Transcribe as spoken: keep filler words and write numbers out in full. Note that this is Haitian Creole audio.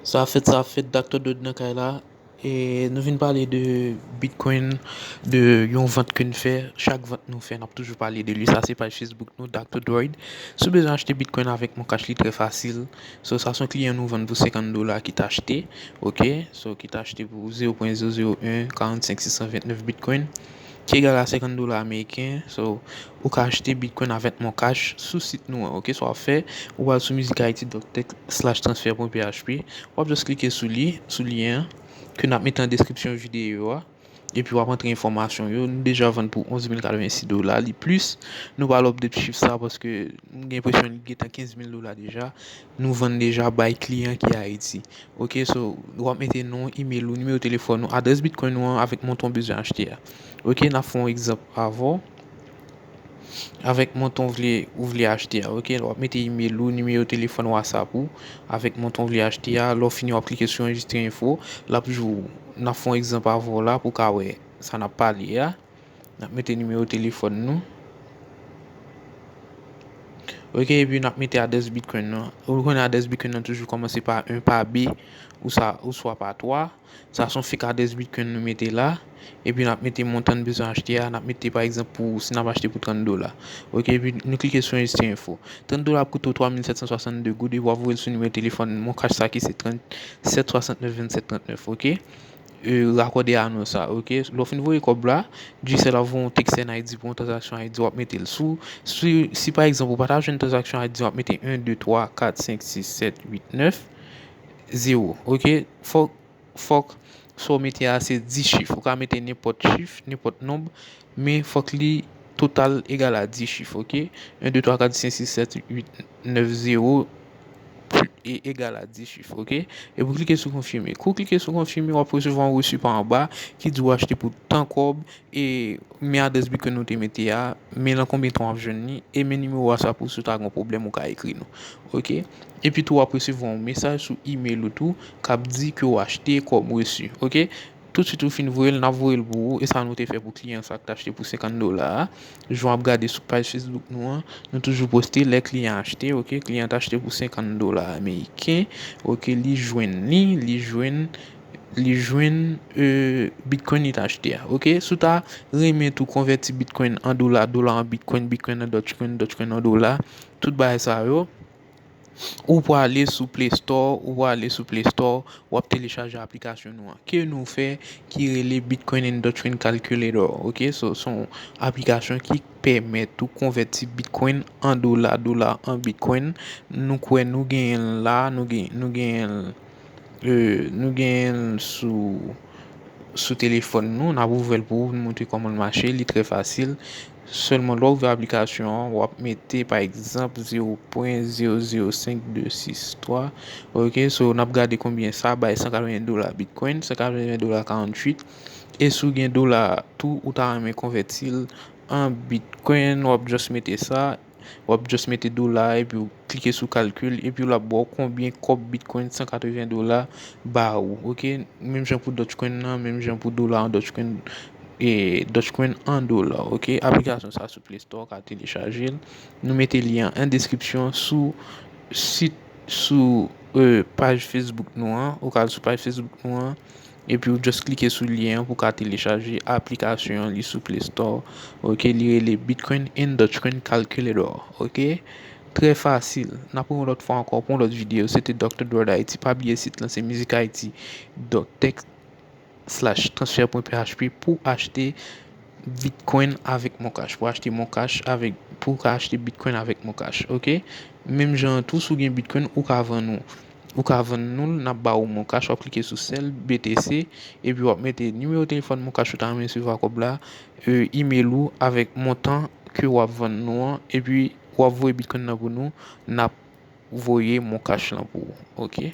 Sa fèt, sa fèt, Doctor Dwayne nan kay la. E nou vin pale de Bitcoin, de yon vant ke n fè. Chak vant nou fè, n ap toujou pale de li. Sa se paj Facebook nou, Doctor Dwayne. Si w bezwen achte Bitcoin avèk Mon Cash, li trè fasil. So, sa se yon kliyan nou vann pou senkant dola ki t achte, ok? So, ki t achte pou zero pwen zero zero en karannsenk sis san vennèf Bitcoin, ki egal a senkant dola ameriken. So, ou ka achte Bitcoin avèk Mon Cash sou sit nou an, ok? Sa w ap fè, ou pral sou music I T dot tech slash transfer pwen P H P. W ap just klike sou li, sou lyen an, ke n ap mete an deskripsyon videyo a. Epi w ap antre enfòmasyon yo. Nou deja vann pou onz mil katrevensis dola. Li plis, nou pral update chif sa paske m gen enpresyon li gentan kenz mil dola deja. Nou vann deja bay kliyan ki Ayiti. Ok, so, w ap mete non, email ou, nimewo telefòn ou, adrès Bitcoin ou an avèk montan w bezwen achte a. Ok, n ap fè yon egzanp avè w. Avèk montan w vle, ou vle achte a, ok? W ap mete email ou, nimewo telefòn, WhatsApp ou, avèk montan w vle achte a. Lè w fini, w ap klike sou enregistre enfo. L ap jwe w. N ap fè yon egzanp avè w la pou w ka wè sa n ap pale a. N ap mete nimewo telefòn nou. Ok, epi n ap mete adrès Bitcoin nan. Ou konnen adrès Bitcoin nan toujou kòmanse pa en, pa B, ou sa, oswa pa twa. Sa se yon fake adrès Bitcoin nou mete la. Epi n ap mete montan n bezwen achte a. N ap mete, pa egzanp, pou, si n ap achte pou trant dola. Ok, epi nou klike sou enregistre enfo. Trant dola ap koute w twa mil sèt san swasannde goud, epi w ap voye l sou nimewo telefòn Mon Cash sa ki se trant sèt swasannèf vennsenk trantnèf, ok? E, rakòde anons sa, ok? Lè w fin voye kòb la, Digicel ap voye yon text N I D pou yon tranzaksyon I D, w ap mete l sou. Si, si pa egzanp, ou pa ta jwenn tranzaksyon I D, w ap mete en, de, twa, kat, senk, sis, sèt, uit, nèf, zewo, ok? Fòk, fòk sa w mete a se dis chif. Ou ka mete nenpòt chif, nenpòt nonb, men fòk li total egal a dis chif, ok? En, de, twa, kat, senk, sis, sèt, uit, nèf, zewo, e egal a dis chif, ok? Epi w klike sou konfime. Kou w klike sou konfime, w ap resevwa yon resi pa anba ki di w achte pou tan kòb, e men adrès Bitcoin ou te mete a, men nan konbyen tan w ap jwenn li, e men nimewo WhatsApp ou, si w ta gen yon pwoblèm, ou ka ekri nou, ok? Epi tou, w ap resevwa yon mesaj sou email ou tou, k ap di ke w achte kòm resi, ok? Tousuit ou fin voye l, n ap voye l pou ou. E sa nou te fè pou kliyan sa k t achte pou senkant dola a. Jan w ap gade sou paj Facebook nou an, nou toujou poste lè kliyan achte, ok? Kliyan t achte pou senkant dola ameriken, ok? Li jwenn li, li jwenn, li jwenn, e, Bitcoin li t achte a, ok? Si w ta renmen tou konvèti Bitcoin an dola, dola an Bitcoin, Bitcoin an Dogecoin, Dogecoin an dola, tout bagay sa yo, ou prale sou Play Store, ou prale sou Play Store, w ap telechaje aplikasyon nou an. Ke nou fè ki rele Bitcoin and Dogecoin Calculator, ok? So, se yon aplikasyon ki pèmèt ou konvèti Bitcoin an dola, dola an Bitcoin. Nou kwè nou genyen l la, nou gen, nou genyen l, e, nou genyen l sou, sou telefòn nou. N ap ouvè l pou ou, nou montre kòman l mache, li trè fasil. Sèlman lè w ouvè aplikasyon an, w ap mete, pa egzanp, zewo pwen zewo zewo senk de sis twa. Ok, so, n ap gade konbyen sa bay, san katreven dola Bitcoin, san katreven dola karanntuit. E si w gen dola tou, ou ta renmen konvèti l an Bitcoin, w ap just mete sa, w ap just mete dola, epi w klike sou kalkil, epi l ap ba w konbyen kòb Bitcoin san katreven dola ba ou, ok? Menm jan pou Dogecoin nan, menm jan pou dola an Dogecoin, e, Dogecoin an dola, ok? Aplikasyon sa sou Play Store, w ka telechaje l. Nou mete lyen an deskripsyon sou sit, sou, e, paj Facebook nou an, ou ka al sou paj Facebook nou an, epi w just klike sou lyen an pou w ka telechaje aplikasyon an, li sou Play Store, ok? Li rele Bitcoin and Dogecoin Calculator, ok? Trè fasil. N ap wè yon lòt fwa ankò pou yon lòt videyo. Se te Doctor Dward Haiti. Pa bliye sit lan, se music I T dot tech slash transfer pwen P H P pou achte Bitcoin avèk Mon Cash. Pou achte Mon Cash avèk, pou w ka achte Bitcoin avèk Mon Cash, ok? Menm jan an tou, si w gen Bitcoin, ou ka vann ou. Ou ka vann nou l, n ap ba ou Mon Cash, w ap klike sou sell, B T C, epi w ap mete nimewo telefòn Mon Cash ou ta renmen resevwa kòb la, e, email ou avèk montan ke w ap vann nou an, epi w ap voye Bitcoin nan pou nou, n ap voye Mon Cash lan pou ou, ok?